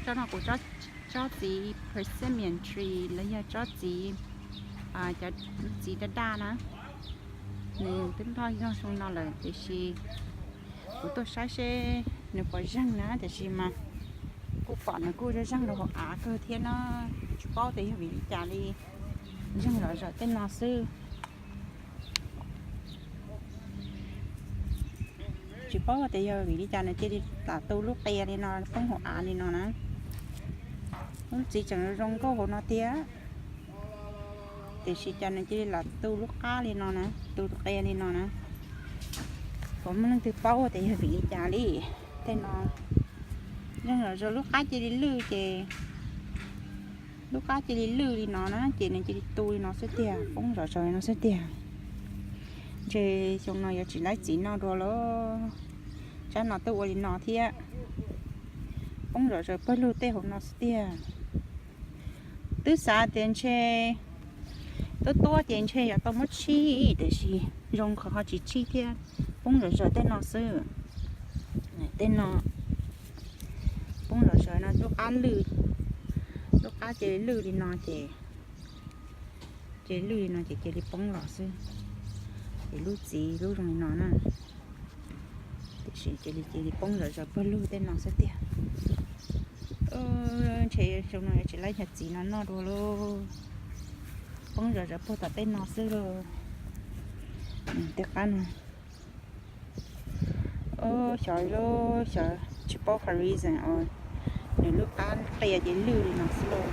Tsob no kuv tsob txiv persimmon tree los yog tsob txiv, cov txiv daj daj na, nws twb loj zog zoo no lawm tiam sis kuv tuaj saib seb nws puas zeeg na, tiam sis mas kuj pom nws kuj zeeg zeeg rau hauv av kawg thiab na. Tsis paub tias yog vim li cas li, zeeg zom zaws tej no xwb. Tsis paub tias yog vim li cas nws cia li lam tu lub qia li no poob hauv av li no na. Lub txiv tseem zoo nkauj hauv no tiag, tiam sis cas nws cia li lam tu lub qab li no na, tu qia li no na. Puas muaj leej twg paub tias yog vim li cas li? Tej no zeeg zom zaws lub qab cia li lwj ces, lub qab cia li lwj li no na ces nws cia li tu li no xwb tiag, poob zom zaws li no xwb tiag. Ntshe xyoo no yuav tsis laib txiv noj dua lawm. Tsab no twb ua li no thiab, poob zom zaws pawg lug tej hauv no xwb tiag. Twb xav tias ntshe tuab tuab ces ntshe yuav tau muab tshij, tiam sis zoo qhov ho tsis tshij thiab, poob zom zaws tej no xwb. Tej no poob zom zaws no, lub qab lwj, lub qab cia li lwj li no ces, cia li lwj li no ces cia li poob los xwb. Ces lub txiv lub zoo li no na, tiam sis cia li, cia li poob zom zaws pawg lug tej no xwb tiag. Ntshe xyoo no yuav tsis laib cov txiv no noj dua lauj, poob zom zaws puag tom tej no xwb lauj. Tej qab no xyov lub, xyov tsis paub qhov reason uas nws lub qab qia ces lwj li no xwb lauj.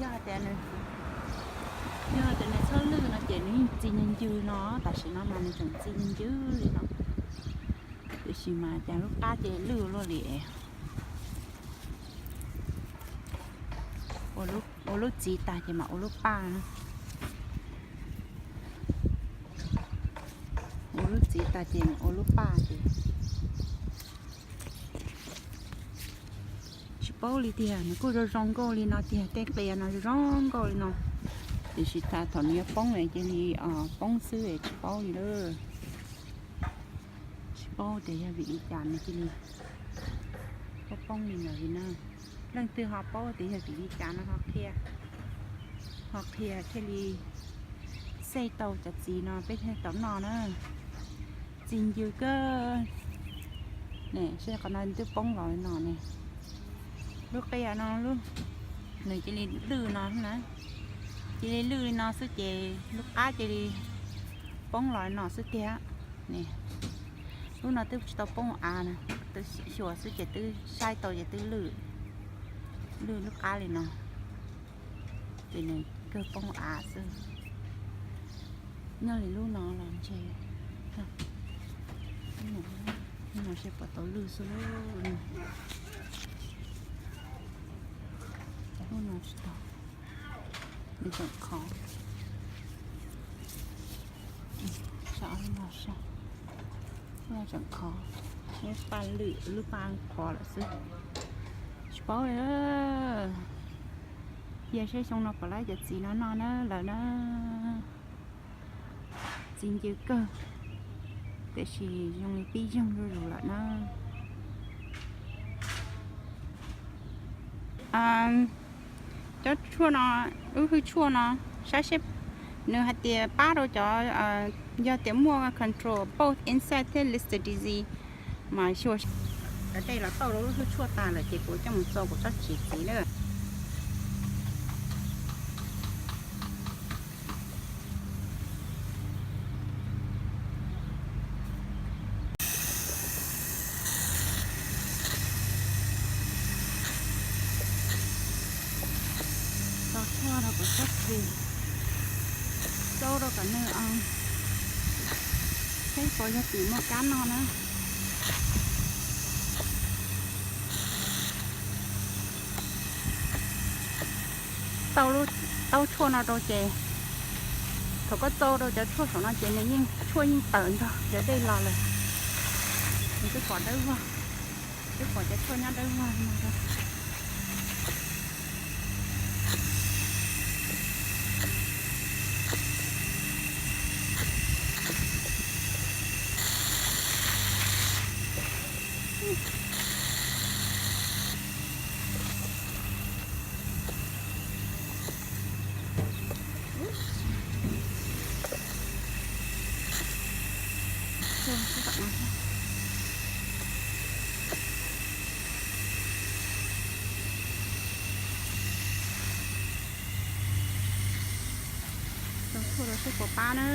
Yog tias, yog tias nws txhob lwj no ces nws yeej txi ncw ncw no, tam sim no mas nws tseem txi ncw ncw li no, tiam sis mas cas lub qab ces lwj luaj li. Ua lub txiv tag ces mam ua lub paj na. Ua lub txiv tag ces mam ua lub paj ces tsis paub li tiag, nws kuj zoo zoo nkauj li no tiag, tej qia no zoo zoo nkauj li no, tiam sis tas thaum nws yuav poob es cia li poob xwb es tsis paub li lawm. Tsis paub tias yog vim li cas nws cia li poob poob li ntawd li na. Leej twg ho paub tias yog vim li cas no ho qhia, ho qhia thiaj li xej tau cov txiv no peb thiaj tau noj na. Txi ncw kawg. Ne, seb qhov no twb poob los li no ne. Lub qia no, nws cia li lwj no na, cia li lwj li no xwb ces lub qab cia li poob los li no xwb tiag. Ne, lub no twb tsis tau poob av na, twb xyuas xwb ces twb saib tau ces twb lwj, lwj lub qab li no, ces nws kawg poob av xwb. Nyob li lub no los ntshe, lub no seb puas tau lwj xwb. Lub no tsis tau, nws tseem khov. Lub no tseem khov, lub paj lwj, lub paj khov lawm xwb. Tsis paub li. Cia seb xyoo no puas laib cov txiv no noj na lawm na. Txi ncw kawg, tiam sis zoo li pib zeeg zuj zus lawm na. Cov tshuaj no, lub hwj tshuaj no, saib seb nws hais tias pab rau cov, yog tias muaj control both insect thiab lister disease mas xyuas. Cov dej los tauj rau lub hwj tshuaj tas lawm ces kuv coj mus txo kuv tsob txiv txiv na. Tso tshuaj rau kuv tsob txiv, tso rau kom nws, seb puas yog tim muaj kab noj na. Tau lub taub tshuaj no rau ces thaum koj txo rau cov tshuaj saum no ces nws yeej, tshuaj yeej tawm nrog cov dej los lawm. Nws twb pom dawb vog, twb pom cov tshuaj nyob dawb vog no. Tshuaj rau seb puas pab na.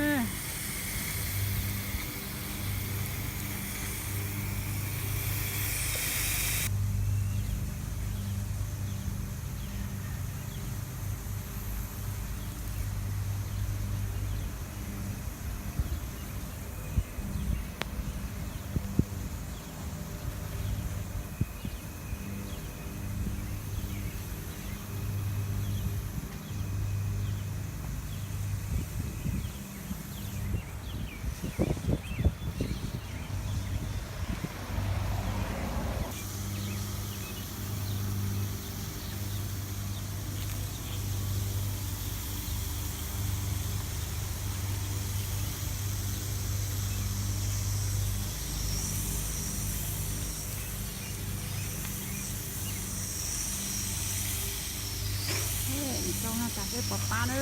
Tsau no tas seb puas pab na.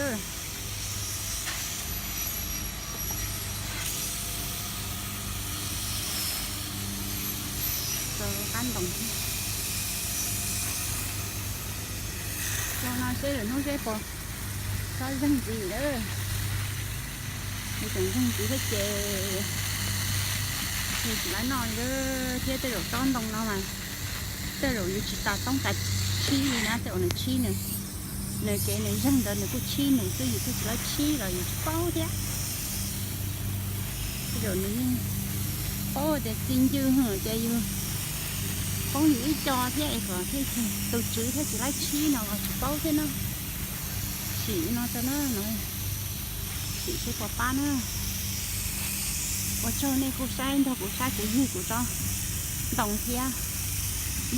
Tsau qab ntoos thiab. Tsau no seb lwm hnub seb puas tsob zeeg ntxiv lawm. Nws tseem zeeg ntxiv thiab ces yus tsis laib noj li thiab. Tej zaum tsob ntoo no mas tej zaum yus tsis tas toob tas tshib li na, tej zaum nws tshib nws, nws kev nws zeeg ntawd nws kuj tshib nws xwb, yus thiaj tsis laib tshib los yus tsis paub thiab. Tej zaum nws yeej paub tias txi ncw hwm ces yus poob yus ib co thiab es kom thiaj tus tswv thiaj tsis laib tshib no los tsis paub thiab na. Sim no tso na, sim seb puas pab na. Ua tsaug nej kuj saib, nrog kuv saib kuv ywg kuv tsob ntoo thiab.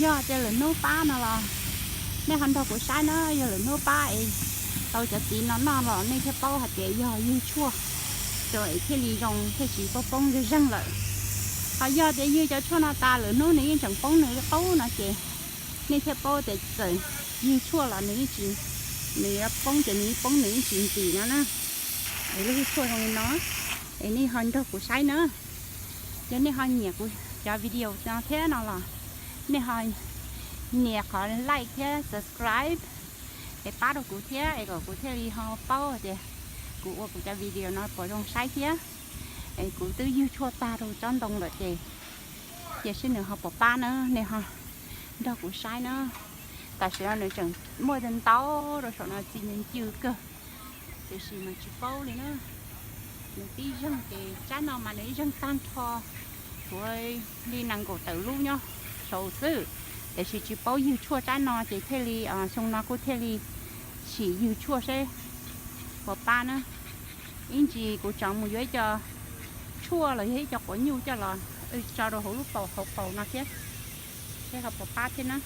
Yog tias lwm hnub pab no los nej ho nrog kuv saib na, yog lwm hnub pab es tau cov txiv no noj los nej thiaj paub hais tias yog ywg tshuaj rau es thiaj li zoo thiaj tsis poob poob zeeg zeeg lawm. Ho yog tias ywg cov tshuaj no tas lwm hnub nws yeej tseem poob nws li qub no ces nej thiaj paub tias txawm ywg tshuaj los nws yeej tsis, nws yuav poob ces nws yeej poob nws yeej tsis ntxim no na. Es lub hwj tshuaj zoo li no, es nej ho nrog kuv saib na. Yog nej ho nyiam kuv cov video no thiab no los nej ho nias qhov like thiab subscribe es pab rau kuv thiab es kom kuv thiaj li ho paub tias kuv ua kuv cov video no puas zoo saib thiab. Es kuv twb ywg tshuaj tag rau tsob ntoo lawm ces cia seb nws ho puas pab na, nej ho nrog kuv saib na. Tam sim no nws tseem muaj ntau rau saum no txi ncw ncw kawg, tiam sis mas tsis paub li na. Nws pib zeeg ces tsab no mas nws ib zeeg tag nrho, tshuav li nees nkaum tawm lub nyob saud xwb, tiam sis tsis paub ywg tshuaj tsab no ces thiaj li xyoo no kuj thiaj li sim ywg tshuaj seb puas pab na. Ib ntsis kuv tseem mus yuav ib co tshuaj los yog ib co quav nyuj coj los tso rau hauv lub paus hauv paus no thiab, seb ho puas pab thiab na.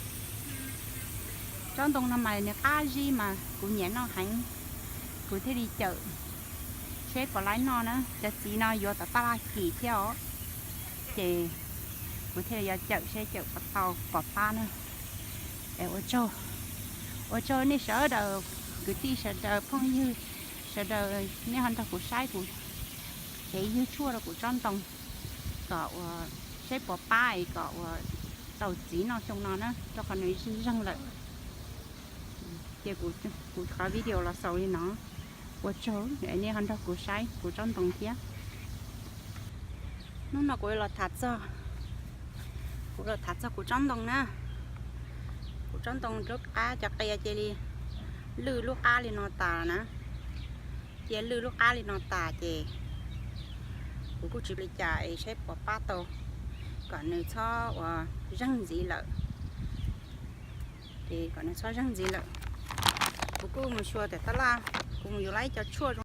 Tsob ntoo no mas nws qab zib mas kuv nyiam noj heev, kuv thiaj li cawm seb puas laib noj na. Cov txiv no yuav tom taj laj kim thiab os, ces kuv thiaj li yuav cawm seb cawm puas tau puas pab na. Es ua tsaug, ua tsaug nej sawv daws, kwv tij sawv daws, phooj ywg sawv daws, nej ho nrog kuv saib kuv kev ywg tshuaj rau kuv tsob ntoo kom ua seb puas pab es kom ua tau txiv noj xyoo no na, rau qhov nws zeeg lawm. Ces kuv qhov video los xaus li no, ua tsaug nej ho nrog kuv saib kuv tsob ntoo thiab. Hnub no kuv los tham txog, kuv los tham txog kuv tsob ntoo na. Kuv tsob ntoo lub qab cov qia cia li lwj lub qab li no tas na. Cia lwj lub qab li no tas ces kuv kuj tsis li cas es saib puas pab tau kom nws txhob ua zeeg ntxiv lawm. Ces kom nws txhob zeeg ntxiv lawm, kuv kuj mus xyuas tom taj laj, kuv mus yuav lawm ib co tshuaj zoo.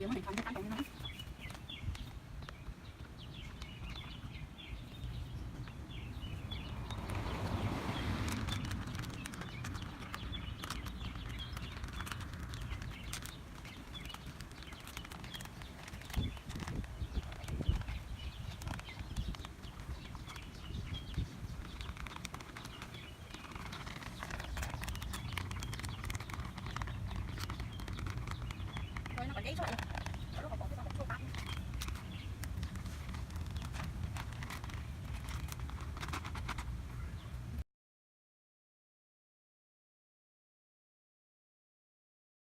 Ua no kom deb tso.